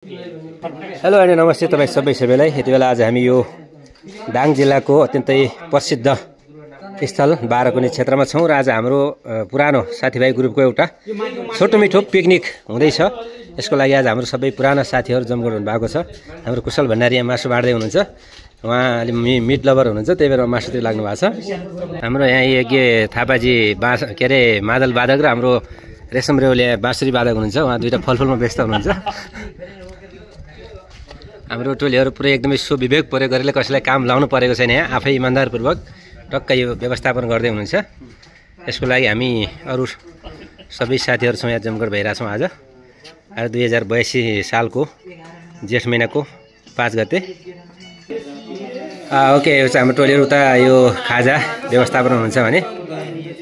Hello अनि नमस्ते तपाईँ सबैलाई। यति बेला आज हामी यो दाङ जिल्लाको अत्यन्तै प्रसिद्ध स्थल बाह्रकुने क्षेत्रमा छौँ र आज हाम्रो पुरानो साथीभाइ ग्रुपको एउटा छोटो मिठो पिकनिक हुँदैछ। यसको लागि आज हाम्रो सबै पुराना साथीहरू जमघट हुनुभएको छ। हाम्रो कुशल भण्डारी यहाँ मासु बाँड्दै हुनुहुन्छ, उहाँले मिट लभर हुनुहुन्छ, त्यही भएर मासुतिर लाग्नु भएको छ। हाम्रो यहाँ यज्ञ थापाजी के अरे मादल वादक र हाम्रो रेशम रेवले बाँसुरी वादक हुनुहुन्छ, उहाँ दुईवटा फलफुलमा व्यस्त हुनुहुन्छ। हाम्रो टोलीहरू पुरै एकदमै सुविवेक प्रयोग गरेर कसैलाई काम लाउनु परेको छैन, यहाँ आफै इमान्दारपूर्वक टक्क यो व्यवस्थापन गर्दै हुनुहुन्छ। यसको लागि हामी अरू सबै साथीहरू छौँ, यहाँ जमघट भइरहेछौँ। आज 2082 सालको जेठ महिनाको 5 गते। ओके, यो चाहिँ हाम्रो टोलीहरू उता यो खाजा व्यवस्थापन हुनुहुन्छ भने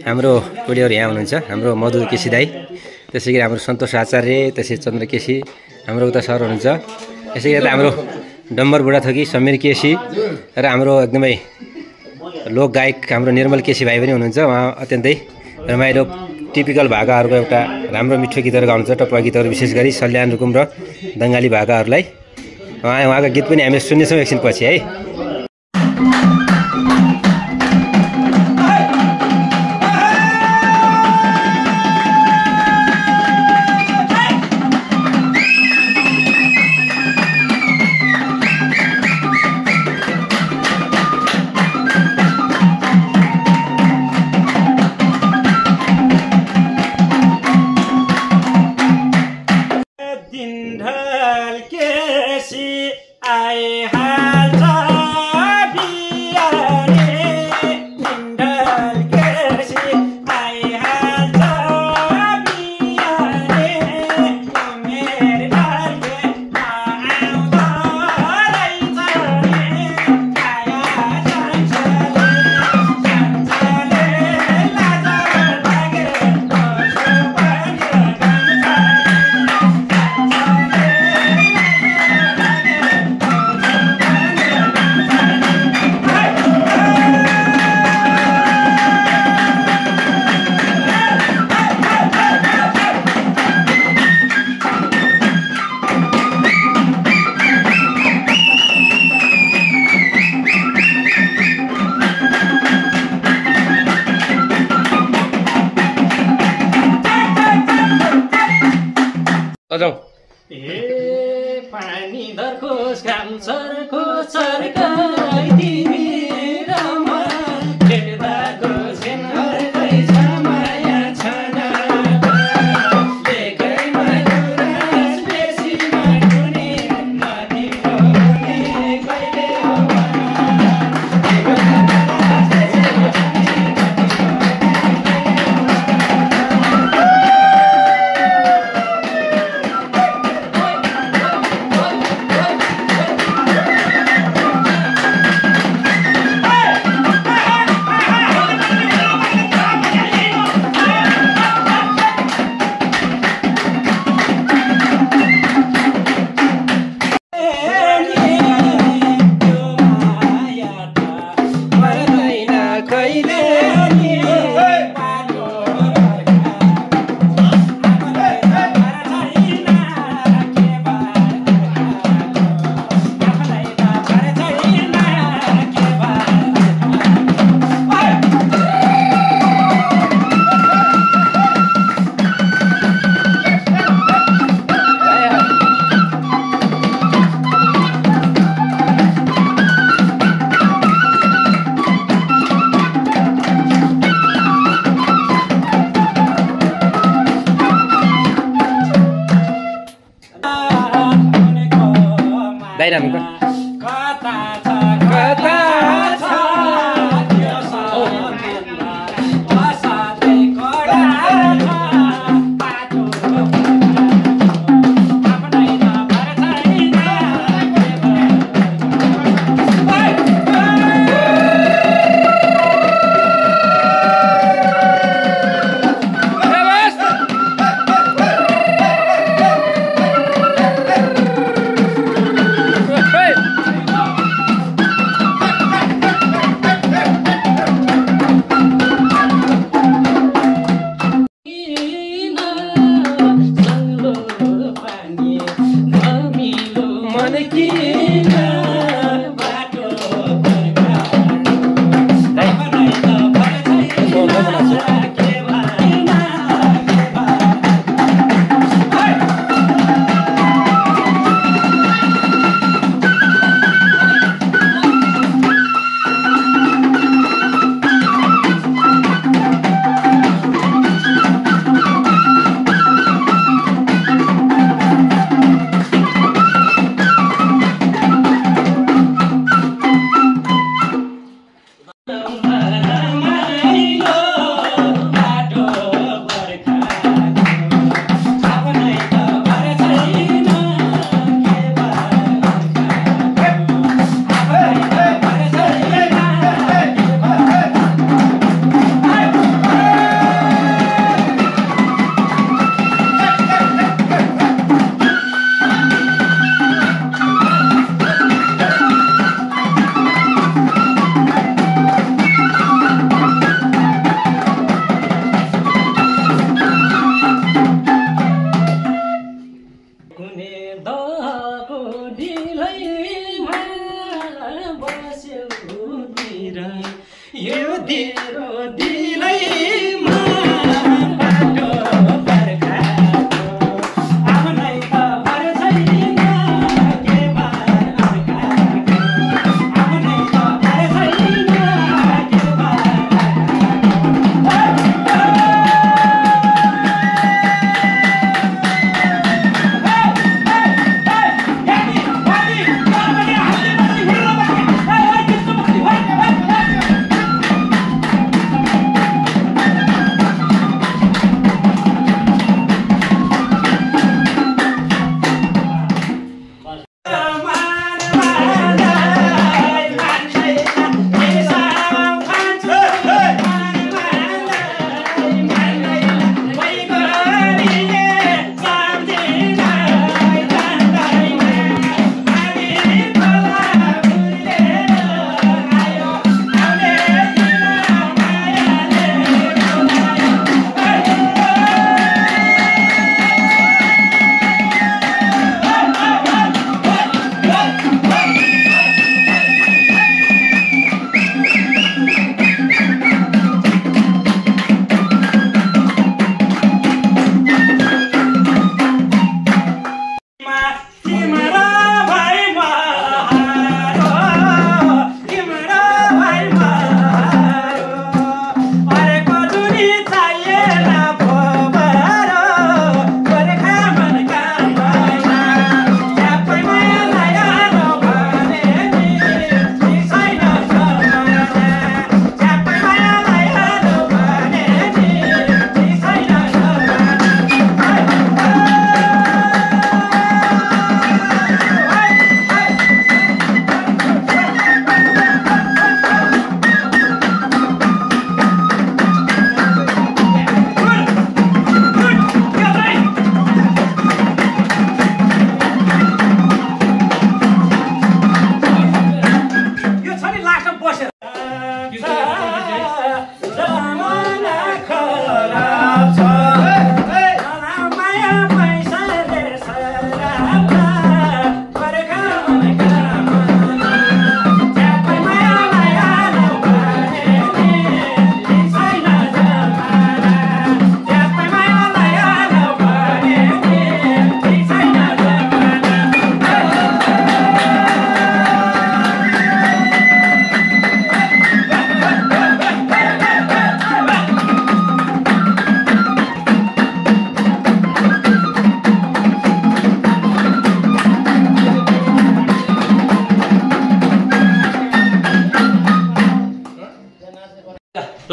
हाम्रो टोलीहरू यहाँ हुनुहुन्छ। हाम्रो मधु केसी दाई, त्यसै गरी हाम्रो सन्तोष आचार्य, त्यसै चन्द्र केसी हाम्रो उता सर हुनुहुन्छ। यसै गरी हाम्रो डम्बर बुढाथोकी समीर केसी र हाम्रो एकदमै लोक गायक हाम्रो निर्मल केसी भाइ पनि हुनुहुन्छ। उहाँ अत्यन्तै रमाइलो टिपिकल भाकाहरूको एउटा राम्रो मिठो गीतहरू गाउनुहुन्छ, टप्पा गीतहरू, विशेष गरी सल्यान रुकुम र बङ्गाली भाकाहरूलाई। उहाँका गीत पनि हामीले सुन्नेछौँ एकछिन पछि है। पानी दरकोस काम सरको सरकै तिमी रमा खेल्दाको छेनहरकै छ माया छन लेखैमा गुराँस बेसीमा कुनी नदीको कुनी कहिले Hey! फर्किन बाटो आफ्नै त घर छैन के भएन यो तेरो दिलैमा बाटो बर्खाको आफ्नै त घर छैन के भएर अर्काको आफ्नै त घर छैन के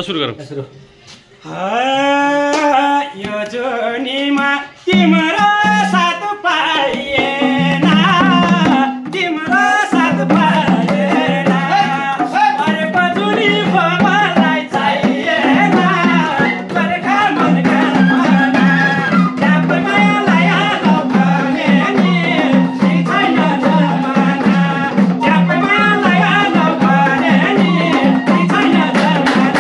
सुरु गरौँ यो जोनीमा तिम्रो साथ पाइएन तिम्रो साथ पाइएन अरेको जुनी मलाई चाहिएन बर्खा मनका मना ट्यापै मायालाई आलो भने नि छैन जमाना ट्यापै मायालाई आलो भने नि छैन जमाना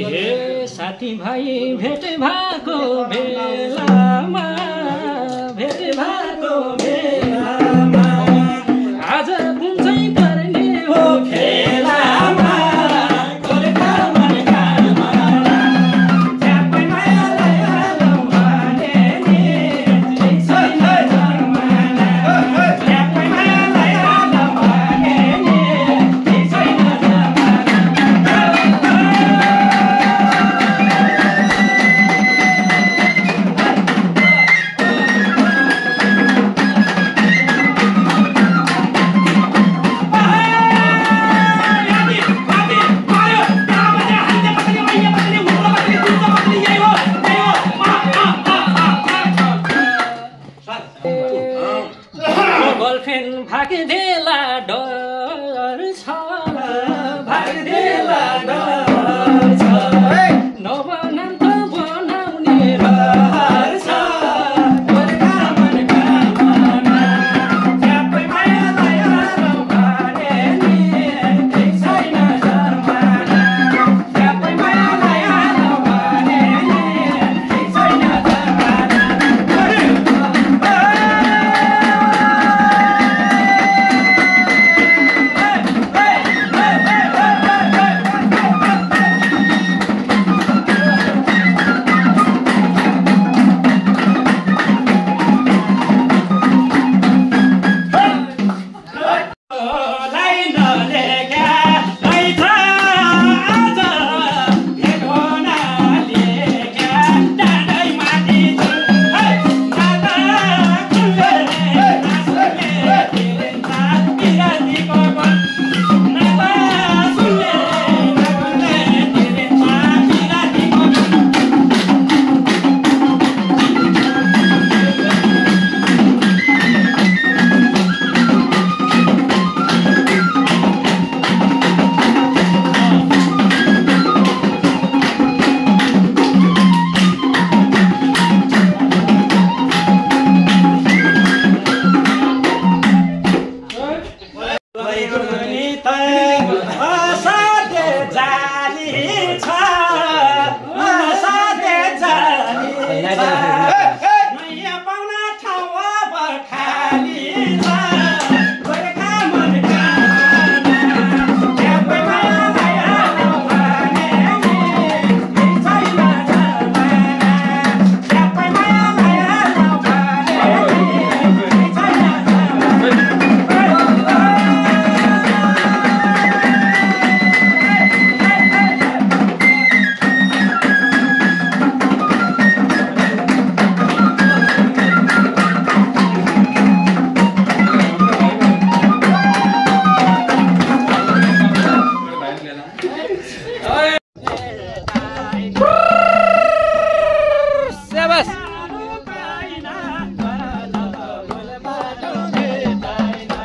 हे साथी भाइ भेट भएको बेलामा भेट भएको बेलामा आज कुन चाहिँ पर्ने हो खेलामा गोर्खा मनका झ्याप्पै मायालाई हालौँ भने नि छैन जमाना झ्याप्पै मायालाई हालौँ भने नि छैन गर्लफ्रेन्ड भागिदेला डर छ भागिदेला डर छ नबनाम त बनाउने रहर छ गोर्खा मनका मनमा झ्याप्पै मायालाई हालौँ भने नि छैन जमाना झ्याप्पै मायालाई हालौँ भने नि छैन जमाना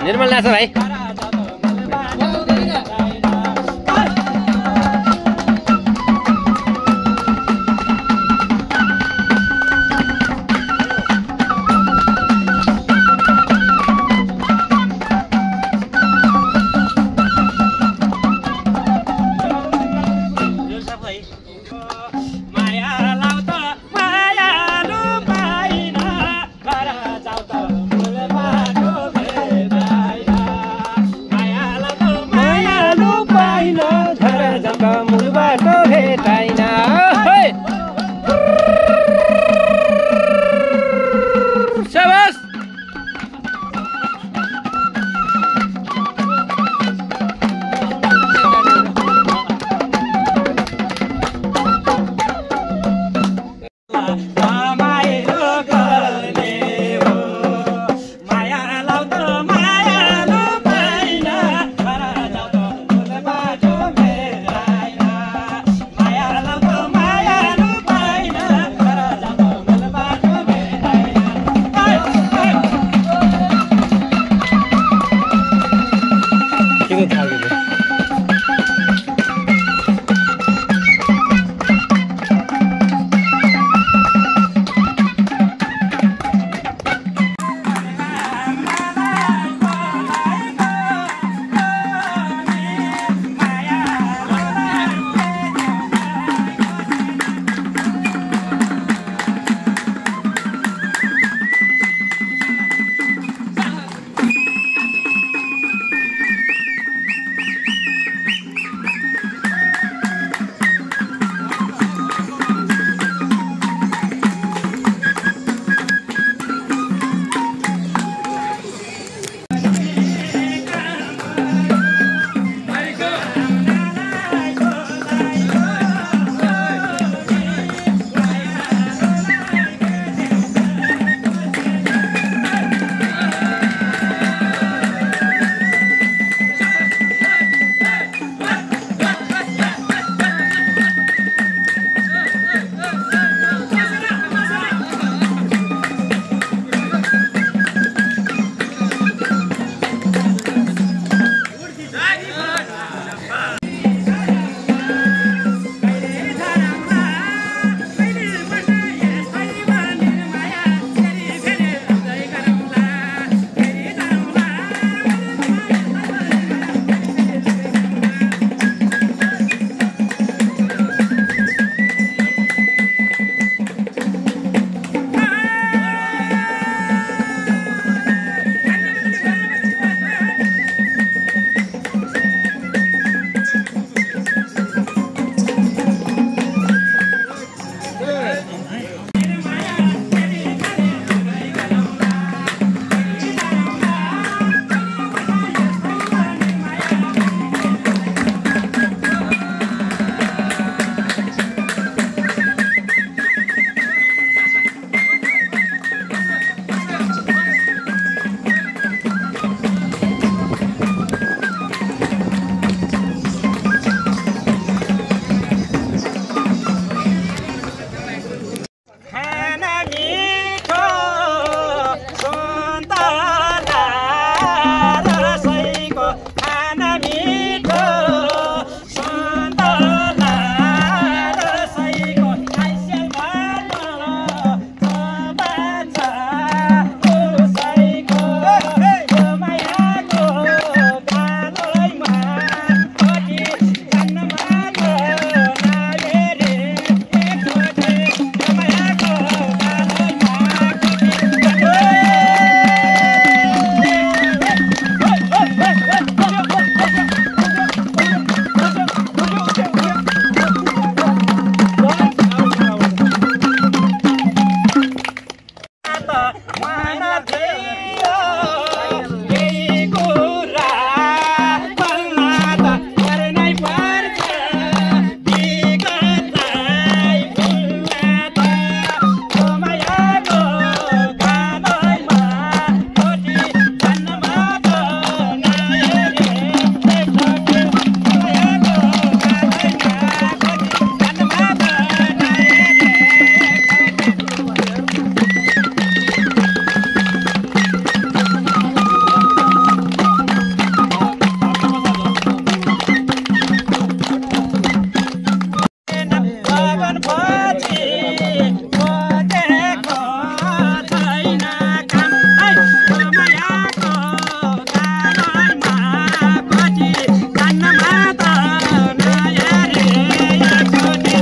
निर्मल नाच भाइ सावन पछि खोजेको छैन काम मायाको गाडोमा पछि जान्न माता नयाँ रे छोटी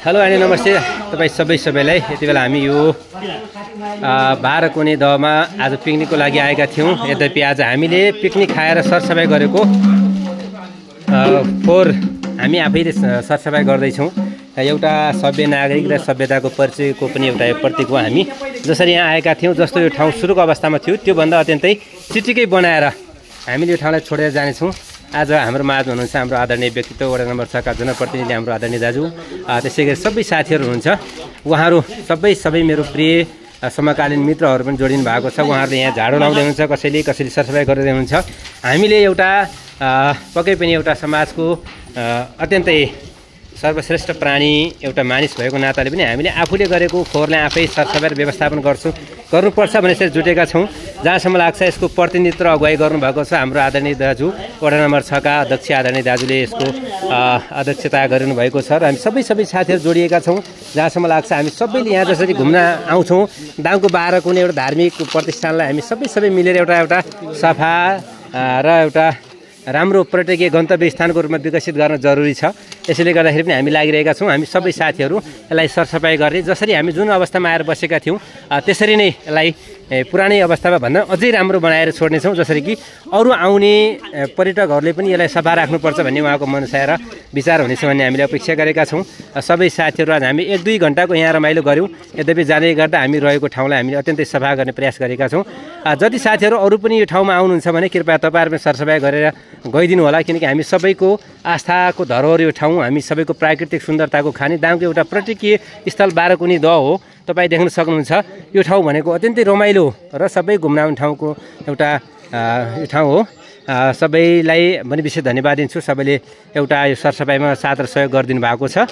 हेलो अनि नमस्ते तपाईँ सबैलाई। यति बेला हामी यो बाह्रकुने दहमा आज पिकनिकको लागि आएका थियौँ। यद्यपि आज हामीले पिकनिक खाएर सरसफाइ गरेको फोहोर हामी आफैले सरसफाइ गर्दैछौँ। एउटा सभ्य नागरिक र सभ्यताको परिचयको पनि एउटा प्रतीक हो। हामी जसरी यहाँ आएका थियौँ, जस्तो यो ठाउँ सुरुको अवस्थामा थियो त्योभन्दा अत्यन्तै चिटिकै बनाएर हामीले यो ठाउँलाई छोडेर जानेछौँ। आज हाम्रो माझ हुनुहुन्छ हाम्रो आदरणीय व्यक्तित्व वडा नम्बर 6 का जनप्रतिनिधि हाम्रो आदरणीय दाजु, त्यसै गरी सबै साथीहरू हुनुहुन्छ। उहाँहरू सबै मेरो प्रिय समकालीन मित्रहरू पनि जोडिनु भएको छ। उहाँहरूले यहाँ झाडु लाउँदै हुनुहुन्छ, कसैले सरसफाइ गर्दै हुनुहुन्छ। हामीले एउटा पक्कै पनि एउटा समाजको अत्यन्तै सर्वश्रेष्ठ प्राणी एउटा मानिस भएको नाताले पनि हामीले आफूले गरेको फोहोरलाई आफै सरसफाइ व्यवस्थापन गर्नुपर्छ भनेर चाहिँ जुटेका छौँ। जहाँसम्म लाग्छ यसको प्रतिनिधित्व अगुवाई गर्नुभएको छ हाम्रो आदरणीय दाजु वडा नम्बर 6 का अध्यक्ष आदरणीय दाजुले यसको अध्यक्षता गरिनुभएको छ र हामी सबै साथीहरू जोडिएका छौँ। जहाँसम्म लाग्छ हामी सबैले यहाँ जसरी घुम्न आउँछौँ, दाङको बाह्रकुने एउटा धार्मिक प्रतिष्ठानलाई हामी सबै मिलेर एउटा सफा र एउटा राम्रो पर्यटकीय गन्तव्य स्थानको रूपमा विकसित गर्न जरुरी छ। यसैले गर्दाखेरि पनि हामी लागिरहेका छौँ। हामी सबै साथीहरू यसलाई सरसफाइ गर्ने, जसरी हामी जुन अवस्थामा आएर बसेका थियौँ त्यसरी नै यसलाई पुरानै अवस्थामा भन्दा अझै राम्रो बनाएर छोड्नेछौँ। जसरी कि अरू आउने पर्यटकहरूले पनि यसलाई सफा राख्नुपर्छ भन्ने उहाँको मनसाय र विचार हुनेछ भन्ने हामीले अपेक्षा गरेका छौँ। सबै साथीहरू आज हामी 1-2 घन्टाको यहाँ रमाइलो गऱ्यौँ। यद्यपि जाँदै गर्दा हामी रहेको ठाउँलाई हामीले अत्यन्तै सफा गर्ने प्रयास गरेका छौँ। जति साथीहरू अरू पनि यो ठाउँमा आउनुहुन्छ भने कृपया तपाईँहरू पनि सरसफाइ गरेर गइदिनु होला, किनकि हामी सबैको आस्थाको धरोहर यो ठाउँ, हामी सबैको प्राकृतिक सुन्दरताको खानी दाङको एउटा पर्यटकीय स्थल बाह्रकुने दह हो। तपाईँ देख्न सक्नुहुन्छ यो ठाउँ भनेको अत्यन्तै रमाइलो र सबै घुम्न आउने ठाउँको एउटा यो ठाउँ हो। सबैलाई पनि विशेष धन्यवाद दिन्छु। सबैले एउटा यो सरसफाइमा साथ र सहयोग गरिदिनु भएको छ।